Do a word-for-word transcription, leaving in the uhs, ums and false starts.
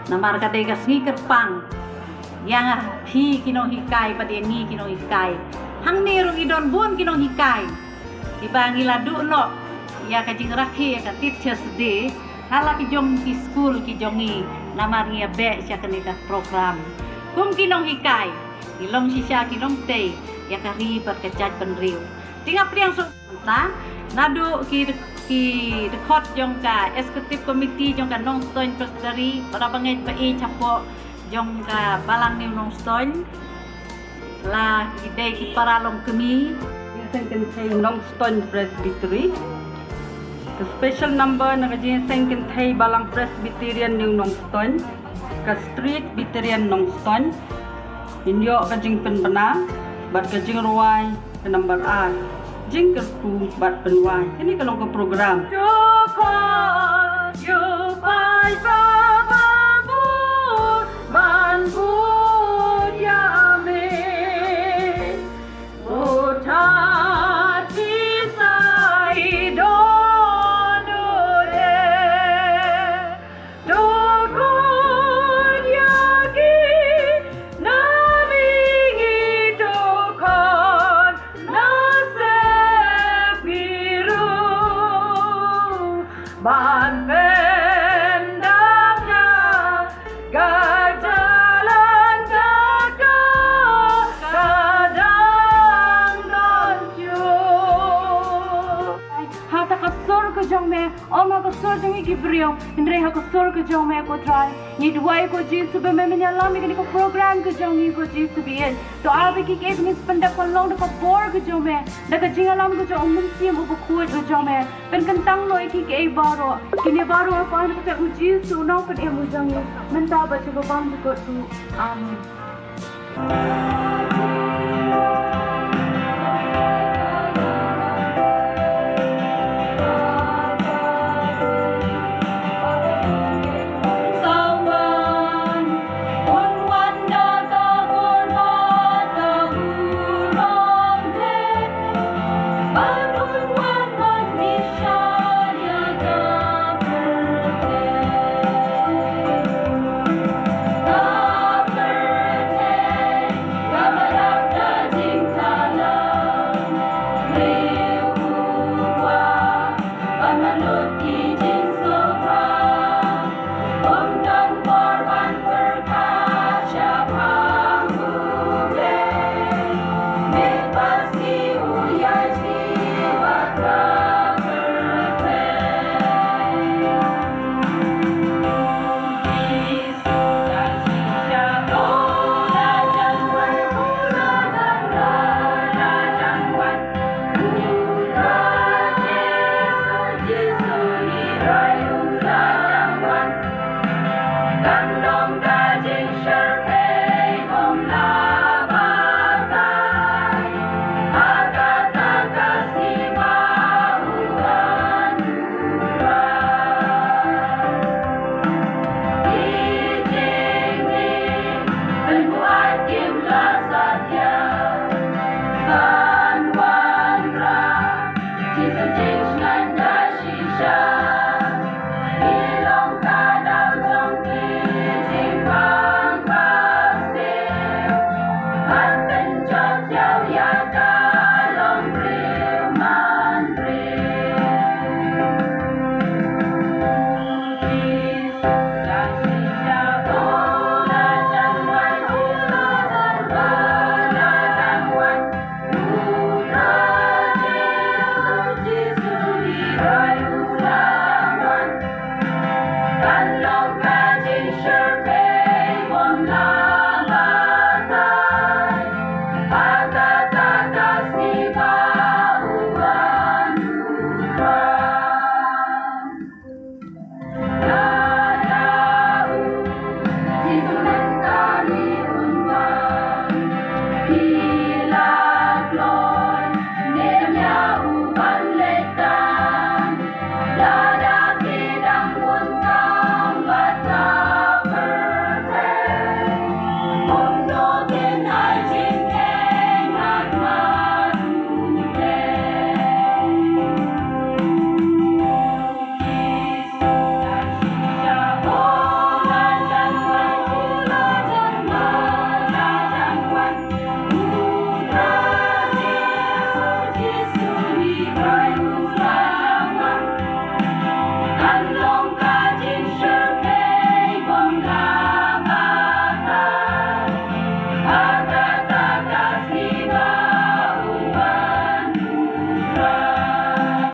Namar ka dei ka sngi kyrpang ïa nga, phi ki nonghikai bad ïa ngi ki nonghikai. Hangne ruh i don bun ki nonghikai kiba ngi la duh noh ïa ka jingrakhe ïa ka Teachers' Day ha la ki jong ki skul ki jong ngi. Namar ngi ïa beh sha kane ka program kum ki nonghikai, ngi long shisha ki nongtei ïa ka ri bad ka jaitbynriew. Te nga pdiang sngewbha naduh ki, ki dkhot jong ka Executive Committee jong ka Nongstoiñ Presbytery, para bangeit ba ïeit shapoh jong ka Balang New Nongstoiñ, la ki dei ki para longkmie. Jingïaseng kynthei Nongstoiñ Presbytery. Ka special number na ka jingïaseng kynthei Balang Presbyterian New Nongstoiñ, ka Street Presbyterian Nongstoiñ. Ngin ïoh ka jingpynbna bad ka jingrwai ka number ar, jingkyrkhu bad pynwai. Kane ka long ka program. Ban pyndap ïa ka jalan ka, ka dang don shuh. Ha ta ka sur ka jong me, ym ha ka sur jong ngi ki briew, hynrei ha ka sur ka jong me ko Trai. Ngi duwai ko Jisu ba me men ïalam ïa kane ka program ka jong ngi ko Jisu ba ïeit. To ai ba kiei kiei ba ngin sa pyndep kan long da ka bor ka jong me, da ka jingïalam ka jong u Mynsiem u Bakhuid u jong me. Pynkyntang noh ïa kiei kiei baroh. Kine baroh ngi pan ha ka kyrteng u Jisu u nongpynim u jong ngi, mynta bad sha ba bang jukut ruh. Amen.